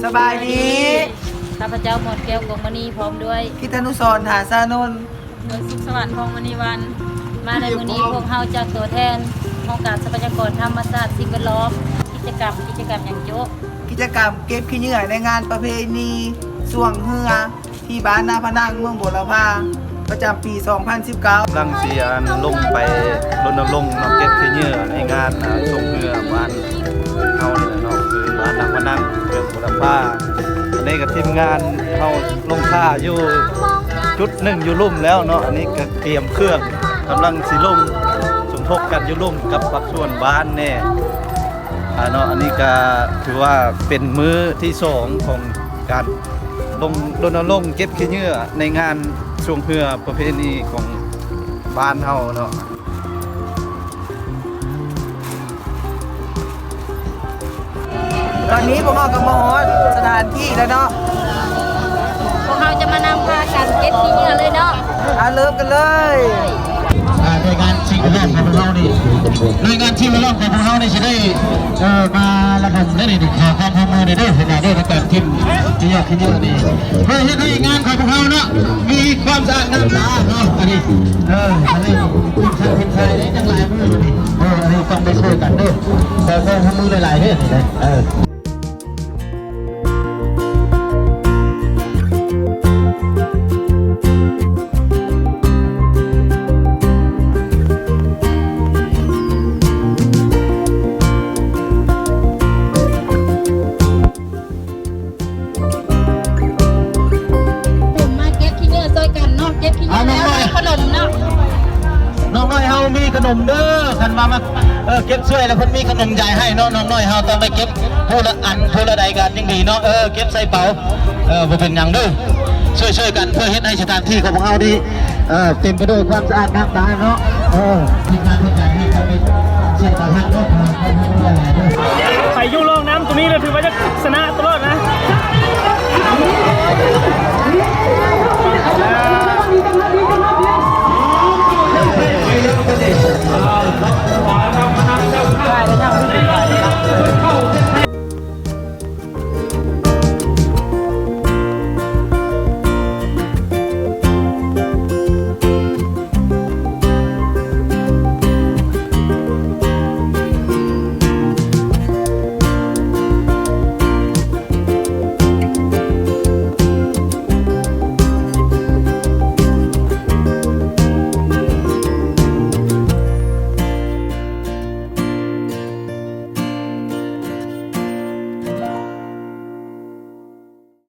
ສະບາຍດີ ຂ້າພະເຈົ້າ ມອນແກ້ວ ກວງມະນີ ພ້ອມດ້ວຍ ກິດຕະນຸສອນ ຖາສານົນ ໂດຍ ສຸກສະຫວັນ ທອງມະນີວັນ. ມາໃນມື້ນີ້ ພວກເຮົາຈາກຕົວແທນຫ້ອງການຊັບພະຍາກອນທຳມະຊາດ ສິ່ງແວດລ້ອມ ກິດຈະກຳ ກິດຈະກຳຫຍັງໂຈະ? ກິດຈະກຳເກັບຂີ້ເຫຍື້ອໃນງານປະເພນີຊ່ວງເຮືອ ທີ່ບ້ານນາພະນັງ ເມືອງບົວລະພາ ປະຈຳປີສອງພັນສິບເກົ້າ. ກຳລັງຊິ ອັນ ລົງໄປລົນນະລົງເນາະ ເກັບຂີ້ເຫຍື້ອໃນງານ ອ່າ ຊ່ວງເຮືອບ້ານເຮົານີ້ແຫຼະເນາະ ຄືບ້ານນາພະນັງ ເມືອງບົວລະພາ. ອັນນີ້ກໍທີມງານເຮົາລົງທ່າຢູ່ຈຸດໜຶ່ງຢູ່ລຸ່ມແລ້ວເນາະ ອັນນີ້ກໍກຽມເຄື່ອງ ກຳລັງຊິລົງສົມທົບກັນຢູ່ລຸ່ມກັບພາກສ່ວນບ້ານແດ່. ອ່າ ເນາະ ອັນນີ້ກະຖືວ່າເປັນມື້ທີສອງຂອງການລົງ ລົນນະລົງເກັບຂີ້ເຫຍື້ອໃນງານຊ່ວງເຮືອປະເພນີຂອງບ້ານເຮົາເນາະ. ຕອນນີ້ພວກເຮົາກໍມາຮອດສະຖານທີ່ແລ້ວເນາະ ພວກເຮົາຈະມານຳພາກັນເກັບຂີ້ເຫຍື້ອເລີຍເນາະ. ອ່າ ເລີ່ມກັນເລີຍ. ອ່າ ໜ່ວຍງານສິ່ງແວດລ້ອມຂອງພວກເຮົານີ້ ໜ່ວຍງານສິ່ງແວດລ້ອມຂອງພວກເຮົານີ້ຊິໄດ້ ເອີ ມາລະດົມເດ້ນີ້ ຂໍຄວາມຮ່ວມມືເດີ ເດີ ເວລາເດີ ໃນການຖິ້ມຂີ້ເຫຍື້ອ ຂີ້ເຫຍື້ອນີ້ ເພື່ອເຮັດໃຫ້ງານຂອງພວກເຮົາເນາະ ມີຄວາມສະອາດງາມຕາເນາະ. ອັນນີ້ ເອີ ອັນນີ້ ທີມຊາດ ທີມຊາຍ ຍັງຫຼາຍມືຢູ່ນີ້ ເອີ ອັນນີ້ຕ້ອງໄດ້ຊ່ວຍກັນເດີ ຂໍຄວາມຮ່ວມມືຫຼາຍໆເດີ ນີ້ເດີ ເອີ. ມາເກັບຂີ້ເຫຍື້ອຊ່ອຍກັນເນາະ ເກັບຂີ້ເຫຍື້ອແລ້ວ ອ່າ ນ້ອງນ້ອຍ ໄດ້ຂະໜົມເນາະ. ນ້ອງນ້ອຍເຮົາມີຂະໜົມເດີ ຄັນວ່າມາ ເອີ ເກັບຊ່ວຍແລ້ວເພິ່ນມີຂະໜົມຢາຍໃຫ້ເນາະ. ນ້ອງນ້ອຍເຮົາຕ້ອງໄດ້ເກັບຜູ້ລະອັນ ຜູ້ລະໃດກໍຍິ່ງດີເນາະ ເອີ ເກັບໃສ່ເປົາ ເອີ ບໍ່ເປັນຫຍັງເດີ ຊ່ວຍໆກັນ ເພື່ອເຮັດໃຫ້ສະຖານທີ່ຂອງພວກເຮົານີ້ ເອີ ເຕັມໄປດ້ວຍຄວາມສະອາດງາມຕາເນາະ. ເອີ ມີການເຮັດໃຫ້ເຮົາໄດ້ໃຊ້ຕາທັງເນາະ. ໃຜຢູ່ຮ່ອງນ້ຳຕົວນີ້ລະຖືວ່າຈະຊະນະ